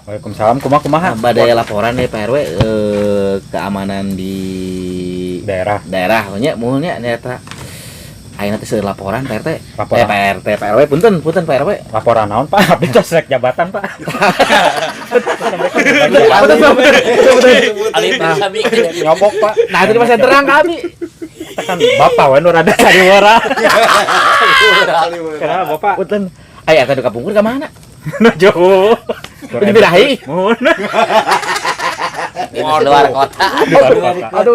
Waalaikumsalam. Kumaha kumaha? Bade laporan deh, Pak RW, keamanan di daerah. Daerah nya, muhun nya, nyata ayeuna teh seueur laporan, Pak RT. Laporan. Eh, Pak RT, Pak RW, punten punten, Pak RW. Laporan naon, Pak? Abdi tos rek jabatan, Pak. Nyobok, Pak. Nah, itu masih terang kami. Kan bapak we nu rada sariwara. Kenapa, Bapak? Punten. Aya eta nu kapungkur ka mana? Nu jauh. Di birahi. Muhun. Luar kota. Luar kota. Aduh,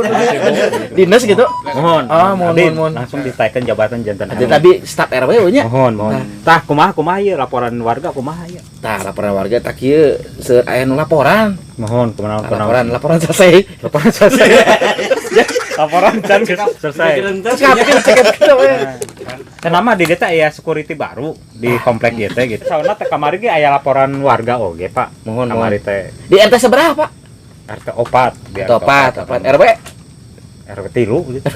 dinas gitu. Mohon. Ah, mohon, Abdi mohon, mohon. langsung ditaikkan jabatan janten. Ada tadi staf RW nya. Mohon, mohon. Tah, kumaha kumaha ieu laporan warga, kumaha ieu? Tah, laporan warga tak kieu, seueur aya nu laporan. Mohon, kumaha kumaha. Laporan laporan selesai. Laporan selesai. Laporan can selesai. Cekap cekap gitu we. Kenapa di deta aya security baru di komplek ieu teh gitu. Soalna teh kamari ge aya laporan warga oge, Pak. Mohon, Kamari teh Di RT seberapa, Pak? RT 4 di RT 4, 4 RW. RW 3 gitu.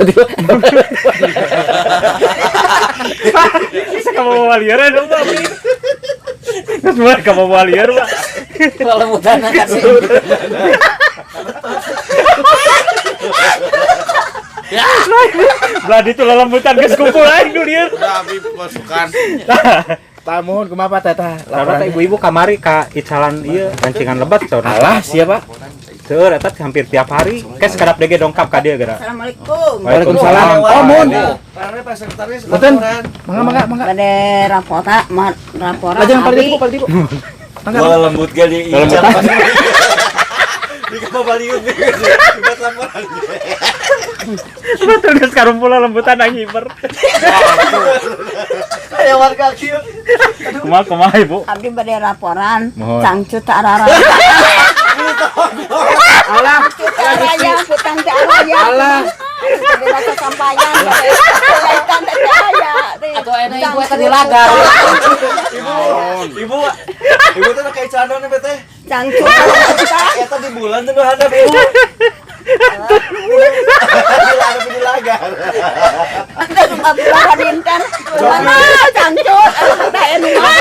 Bisa kamu bawa liar dong, Pak. Terus mulai kamu bawa liar, Pak. Lelemutan kan sih. Ya. Belah itu lelembutan geus kumpul aing nu lieur. Udah abi masukan. Tah, mohon kumaha, Pak, teh tah Laporan teh ibu-ibu kamari ka icalan ieu rancingan lebat saurna. Alah, siapa? Seueur eta hampir tiap hari. Ke sekedap dege dongkap ka dieu geura. Assalamualaikum. Waalaikumsalam. Oh, mohon. Pak RW, Pak Sekretaris Punten. laporan. Mangga mangga mangga. Bade laporan, laporan. Lajeng abi. paling ibu, paling ibu. Mangga. Wah, lembut gak di Lelembutan. Di kabaliun buat laporan. Betul geus karumpul lembutan aing hiber. Kayak warga kieu. Kumaha kumaha, Ibu? Abdi bade laporan. Mohon. Cangcut arara. Alah, Araya, hutang teh araya. Alah. Bade rasa sampayan. Kaitan teh aya. Atuh ayeuna ibu eta dilagar. Ibu, ibu, ibu teh kayak calon nih teh. Cangcut. Eta di bulan tuh nu hadap ibu. Gila ada di lagar. Abdullah dinten. Mana cangcut? Teh anu mah.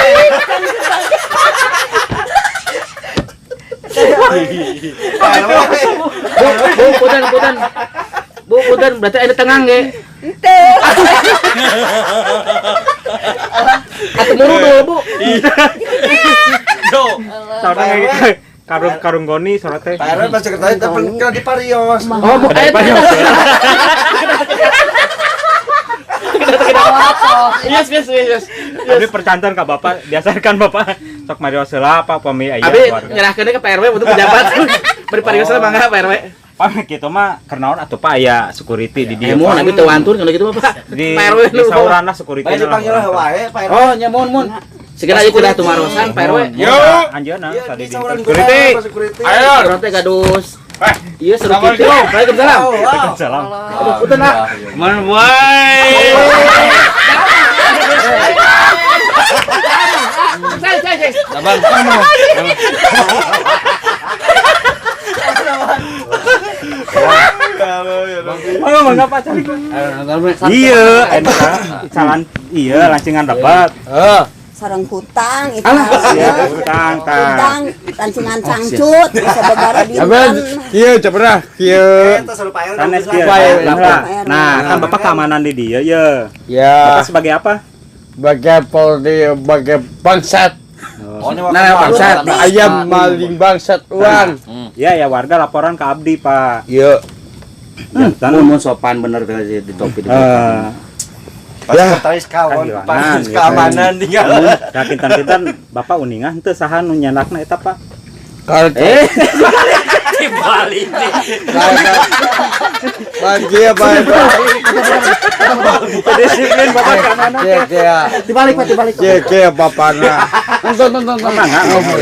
Bu, bu, punten, punten. Bu, punten, berarti ada tengang ge. Henteu. Atuh murudul, Bu. Do. Saurna karung karung goni saurna teh. Pak RW, Pak Sekretaris tapi kena di Parios. Oh, bu, Ada apa ya? Yes, yes, yes, yes. Abi percantan ka Bapak, biasa kan Bapak sok marios heula apa pami aya Abi warga. nyerahkeun ke Pak RW untuk pejabat. Beri parios lah mangga, Pak RW. Pak kitu mah keur naon atuh, Pak, aya security di dieu. Eh, mohon abi teu wantun kalau gitu mah, Pak. Di Pak RW di saurana security. Bae dipanggil lah wae Pak RW. Oh, nya mohon mohon. Segera ieu kudah tumarosan, Pak RW. Yo, anjeunna Iya, tadi di di sauran security. Pak Security. Ayo. Urang teh gadus. Eh, Iya, seru kitu. Waalaikumsalam. Wow, wow. Waalaikumsalam. Aduh, punten, ah. Man wae. Saya, saya, saya. Mangga mangga, Pak, cari. Iya, eta icalan iya lancingan dapat. Sareng hutang itu. Iya, hutang tah. Hutang lancingan cangcut bisa babara dinten. Kieu cepet kieu. Eta saru Pak RW. Sanes kieu. Pak RW. Nah, kan Bapak keamanan di dieu ye. Ya, Bapak sebagai apa? bagai Polri, bagai bangsat. Oh, ini Nah, bangsat. Ayam maling bangsat uang. Ya ya warga laporan ke abdi, Pak. Iya. Jantan Mun sopan bener di topi di eh Pak Sekretaris kawan, Kan Pak gilangan, gitu. keamanan tinggal. Nah, kintan-kintan Bapak uningan henteu saha nu nyandakna eta, Pak? Kalau Eh, bagi apa itu? Disiplin Bapak keamanan. Kieu kieu. dibalik Pak, dibalik. Kieu kieu bapana. Nonton nonton nonton.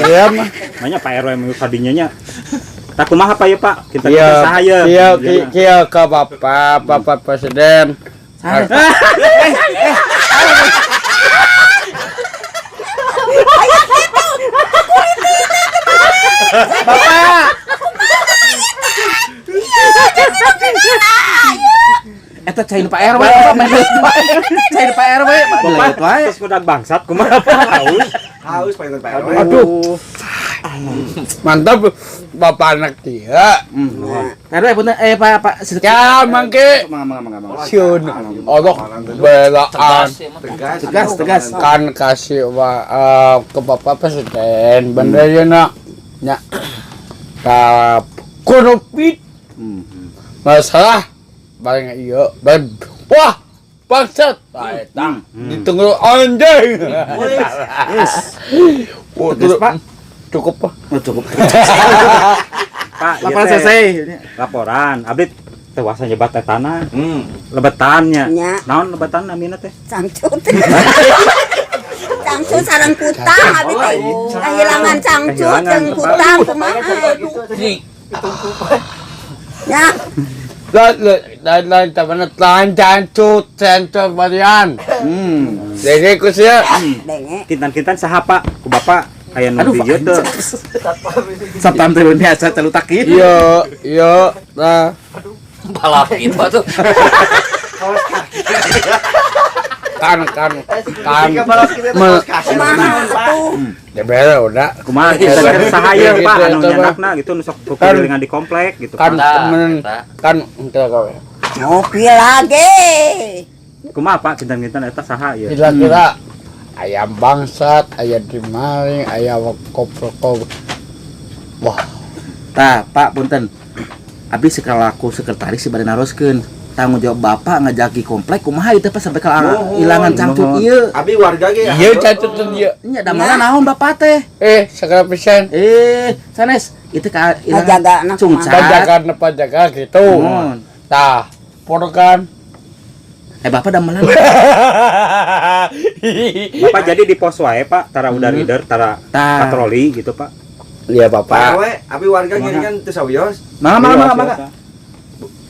Iya mah. Makanya Pak RW mah kadinya nya. Tak kumaha Pak ya, Pak? Kintan-kintan Kieu saha ye? kieu kieu ke bapak, bapak presiden. Bapak. Eta cain Pak RW, Pak, main duit wae. Cain Pak RW, Bapak wae. terus kudak bangsat kumaha, Pak? Haus. Haus Pak RW. Aduh. Mantap bapak anak dia. Karena punten Pak Pak Ya mangke Mangga mangga mangga mangga. siun Allah belaan Tegas. Tegas, tegas. Kan kasih ke bapak presiden bener ya nak nya ka korupit masalah bareng iya bareng wah bangsat. Nah, eta ditunggu anjing. Yes. Wah, Tegas, Pak. Cukup, Pak. Oh, cukup. Pak, ieu Laporan teh selesai. Laporan, abdi teu wasa nyebat etana. Lebetannya. Nya. Naon lebetan namina teh? Cangcut. Cangcut sareng kutang abi teh. Kehilangan cangcut Kehilangan, jeung kutang kumaha. Ya, Lain lain lain teman lain cancut cancut varian. Jadi kusya denge. Kintan-kintan saha Pak? Ku Bapak aya nu Aduh, di dieu teu. Satpam teh biasa telu takit. Iya iya nah Balap gitu atuh. Kan kan kan Kumaha atuh? Ya beda udah. Kumaha kintan saha ieu Pak Gitu, anu eta, Pak. nyandakna gitu nu sok kukurilingan di komplek gitu Kan Pak. Eta, temen eta. kan ente kau Ngopi lagi. Kumaha Pak kintan-kintan eta saha ieu? Kira-kira ayam bangsat, ayam dimaling, ayam koprok. Wah, Tah, Pak punten. Abdi sekalaku sekretaris si bade naroskeun. Tanggung jawab Bapak ngajagi komplek kumaha ieu teh Pak sampai ka ilangan cangcut Mohon. ieu. Abi warga ge. Iya cacut tuh dia. Nya damelna naon Bapak teh? Segala pisan. Sanes itu ka ilangan Ngajaga anak cungcat. Pajakan pajakan gitu. Mohon. Tah, porokan. Bapak damelan. Bapak jadi di pos wae Pak, tara udar ider, tara Tah. patroli gitu Pak. Iya Pak Bapak. RW, abi warga gini kan teu sawios. Mangga mangga mangga mangga.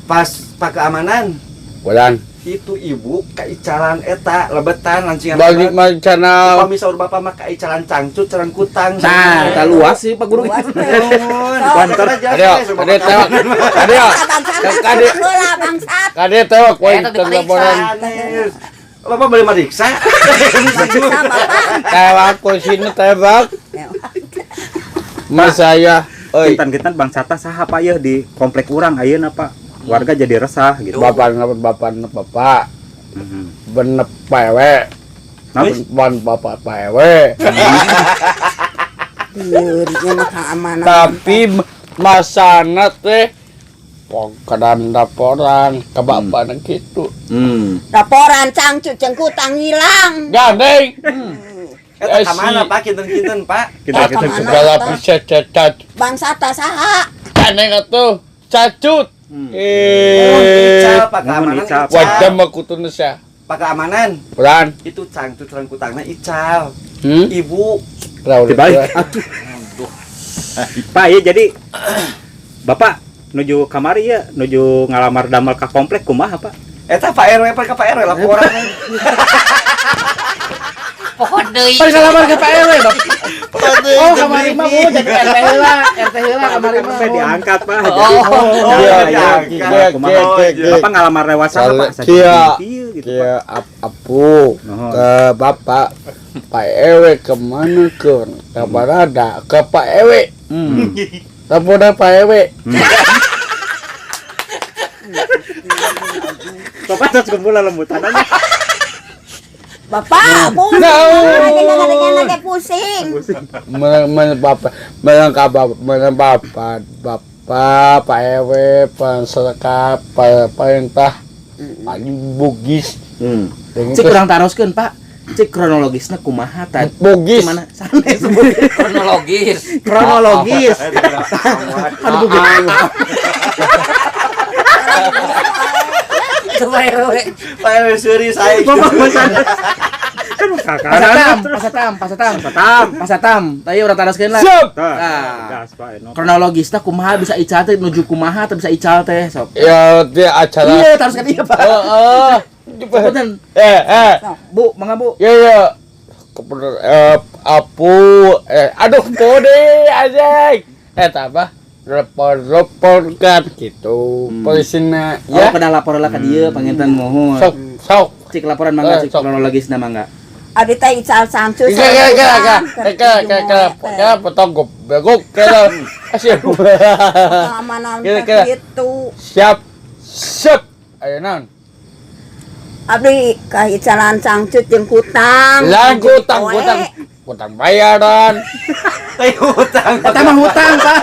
Pas pak keamanan Bulan. itu ibu kaicalan eta lebetan lancingan Balik macana Upami saur bapak mah kaicalan cangcut calan kutang. Tah, tah luas sih Pak Guru. Luas teh. Banter. Ada, ada tewak. Ada. Bangsat heula bangsat. Kade tewak woi Eta diperiksa. laporan. Bapak boleh meriksa. Bangsat Bapak. Tewak kursinya tewak. Mas saya, oi, Kintan-kintan bangsata saha Pak ieu di komplek urang ayeuna Pak. Warga jadi resah gitu. bapak bapak bapak bener pewe. Naon? Ban bapak pewe. Lieur nya mah keamanan. Tapi masana teh pokran laporan ke bapak gitu. Laporan cangcut jeung kutang hilang. Gandeng. Eta ka mana Pak kinten-kinten Pak? Kintan-kintan Kemana? Segala bisa cacat. Bangsat saha? Gandeng atuh cacut. Ical Eh, Pak keamanan. Mohon, Ical. Ical. wajah mah kutu sia. Pak keamanan Peran. itu cangcut calan kutangna Ical. Ibu Raul. Dibalik. Pak, iya jadi Bapak nuju kamari ya, nuju ngalamar damel ka komplek kumaha Pak? eta Pak RW Pak ka Pak RW laporan. Pohon deui. Pan kalamar ke Pak RW, Bapak. Oh, kamari mah Bu jadi RT heula, RT heula kamari mah. Sampai diangkat Pak. Oh. Jadi, Iya, iya, iya, iya, kumaha. iya, iya. Bapak ngalamar lewat saha Pak? Asa Iya. jadi kieu gitu Pak. Kia apu Nuhun. ke bapak Pak Ewe kemana ke ke Barada ke Pak Ewe. Laporan Pak Ewe. Bapak terus kumpul lembutan aja. Bapak pusing. No. Lagi pusing. Men bapak men ka bapak men bapak bapak Pak Ewe penserka perintah paling Bugis. Cik kurang taroskeun, Pak. Cik kronologisna kumaha tah? Bugis. Gimana? Sanes Kronologis. kronologis. Aduh, Bugis. Itu Pak RW. Pak RW seuri saya. Bapak sanes. Kan kakak. Pasatam, pasatam, pasatam, Pasatam. pasatam. Tadi urang taroskeun lah. Siap. Tah, Nah. gas Pak Eno. Kronologisna kumaha bisa ical teh nuju kumaha teh bisa ical teh sok. Ya dia acara. Iya, taroskeun ieu, Pak. Heeh. Punten. Eh. Bu, mangga Bu. Ya ya. Kebener apu aduh kode anjing. Apa? Repor-repor kan gitu. Polisina Oh, ya. kena lapor lah ka dieu panginten mohon. Sok sok. Cik laporan mangga Eh, cik sok. kronologisna mangga. Abdi teh ical cangcut. Kira kira kira kira kira kira kira potong goblok kira asyik. Keamanan Kira, teh kira. gitu. Siap. Siap. Ayo naon? Abdi ka icalan cangcut jeung kutang. Lah kutang Poe. kutang kutang bayaran. Teh hutang. Eta mah hutang, Pak.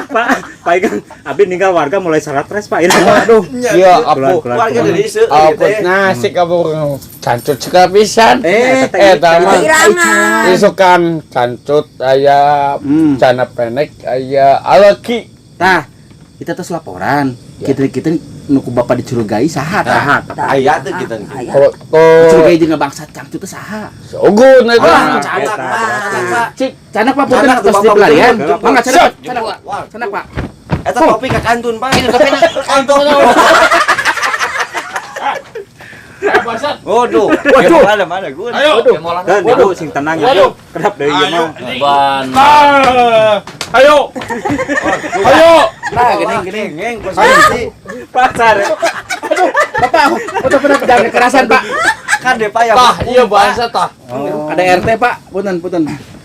Pak, Pak Igang, abdi ninggal warga mulai stres Pak ini. Aduh, iya Keluar, apu. keluar, Warga keluar. dari seueur Apu teh. nasi kamu cancut sekali pisan. Eh, Eta mah Kehilangan. isukan cancut aya cana pendek aya alaki. Tah, kita terus laporan. Kita-kita nu ku bapak dicurigai saha tah? Saha? Aya teh kita. Aya. Kalau Dicurigai jeung bangsa cangcut teh saha? Ogun eta. Ah, Eta, canak, Pak. berarti. Pak. Cik, canak Pak punten Canak tos tuh, Bapak, di pelarian. punten. Mangga canak, canak Pak. Wah, Canak Pak. Eta topi ka kantun, Pak. Ini topina. Kantun. Waduh. Waduh. Mana mana gua. Ayo. Dan ibu sing tenang ya. Waduh. Kedap deui ieu mah. Ban. Ah, ayo. Ayo. Nah, gini gini. Ngeng posisi. Pasar. Bapak, udah pernah jangan kekerasan, Pak. Kan deh Pak ya. Tah, iya bahasa tah. Ada RT, Pak. Punten, punten.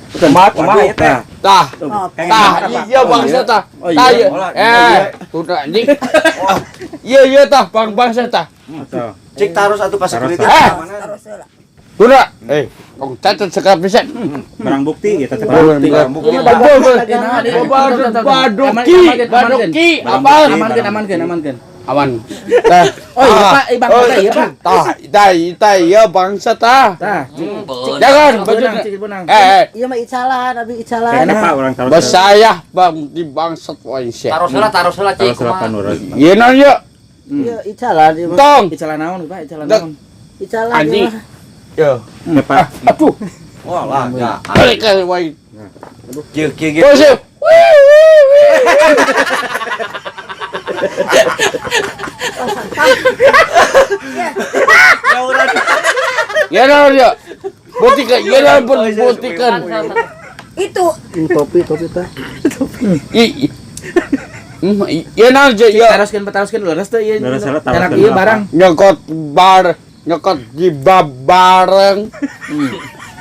Punten. Kumaha ieu teh? Tah. Oh, Tah, iya bangsa tah. Oh, iya. Tah, iya. Olah, Eh, udah anjing. Iya, iya tah, bang bangsa tah. Tuh. Cik taruh satu pas Taruh security. satu. Keamanan. terus heula. Udah. Eh, tong cacat sekali pisan. Barang bukti ieu teh Barang barang bukti. bukti. Baduki, baduki, apa? Amankeun, amankeun, amankeun. Aman. Tah. Oh iya, Pak, ibang kota iya, Pak. Tah, tah, tah, iya bangsa tah. Tah, Jangan, baju. benang, cik benang. Eh, eh, Iya mah icalan, abi icalan. Kayaknya Pak orang taruh. besayah bang di bangsat wae sia. Taruh heula, taruh heula cik. Taruh heula panurut. Iya non yuk, Iya icalan, ieu mah. tong. Icalan naon, Pak? Icalan Dek. naon? Icalan. ieu Anjing. mah. Yo. Ya Pak. Aduh, Wah lah, ya. balik ke wae. Kieu kieu kieu. Bos. Wih, wih, wih. Ya urang. Ya non yuk. Butikan, ya non butikan. Itu Topi, topi tah. I. Ya non yuk. Taroskeun, Pak, taroskeun leres teh ieu. Leres heula, Canak taroskeun ieu apa? barang. Nyokot bar, nyokot di bareng.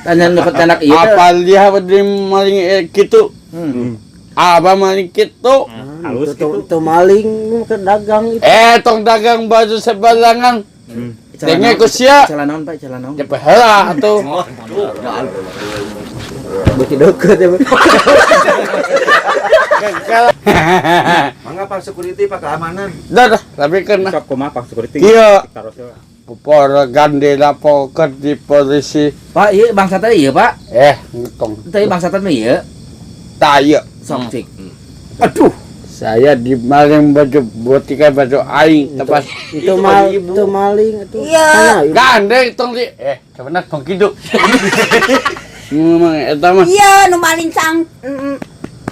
Tanya nyokot canak ieu teh. Apa dia di maling gitu? Apa maling gitu? Halus Itu gitu. itu maling ke dagang itu. Eh, tong dagang baju sebarangan. Icalan Denge naon, ku sia. Icalan naon, Pak? Icalan naon? Cepet heula atuh. Beuki deukeut ya. Mangga Pak security Pak keamanan. Dah, dah, tapi kan Sok kumaha Pak security? Iya. Taruh heula. Porogan dilaporkan di polisi. Pak, ieu bangsa teh ieu, Pak. Eh, tong Teh bangsa teh mah ieu. tayo. Sok cik. Aduh, saya dimaling baju botikan baju aing tepas. Itu mal, itu maling itu. Iya. Sana, ieu. Gandeng tong di eh sebenarnya tong kidu. Ngomong eta mah. iya nu maling cang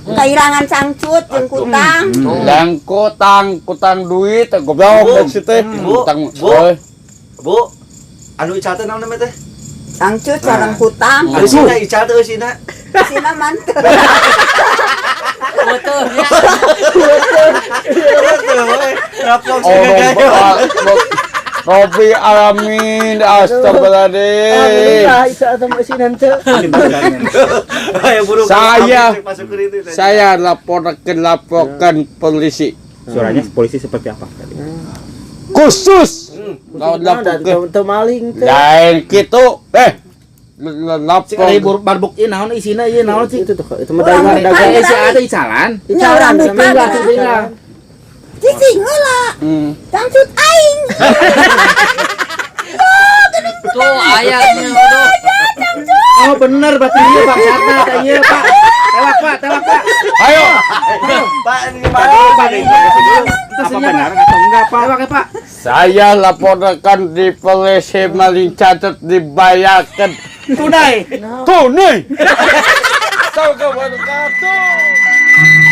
kehilangan cangcut jeung kutang. Dan kutang kutang duit goblok Bu. si teh. Bu. Kutang. Bu. Eh, Bu. Anu ical teh naon namanya teh? Cangcut sareng kutang. Anu sina ical teh eusina. Sina mantep. Betul ya. Betul we. Raplok sih Orang gaya. Robi alamin astagfirullahaladzim. Alhamdulillah ica sama isinan teu. Ayo buru. Saya. Pak security teh. Saya laporkan polisi Suaranya polisi seperti apa tadi? khusus. Kalau Nah, dan laporkan teu maling teh. lain gitu eh Cik ari lapor barbuk ieu naon isina ieu naon cik? Itu tuh, itu mah Orang dagang dagang. Eh, si ada icalan. Nya urang Icalan, duka. sama Tinggal. Cicing heula. Cangcut aing. Tuh ayahnya aduh. Oh bener berarti ieu bangsatna teh ieu, Pak. Tewak, Pak, tewak, Pak. Ayo Pak ini Pak. Pak, Apa benar atau enggak Pak? Tewak ya, Pak. saya laporkan di polisi maling catat dibayarkan Tunai. tunai. Assalamualaikum warahmatullahi wabarakatuh.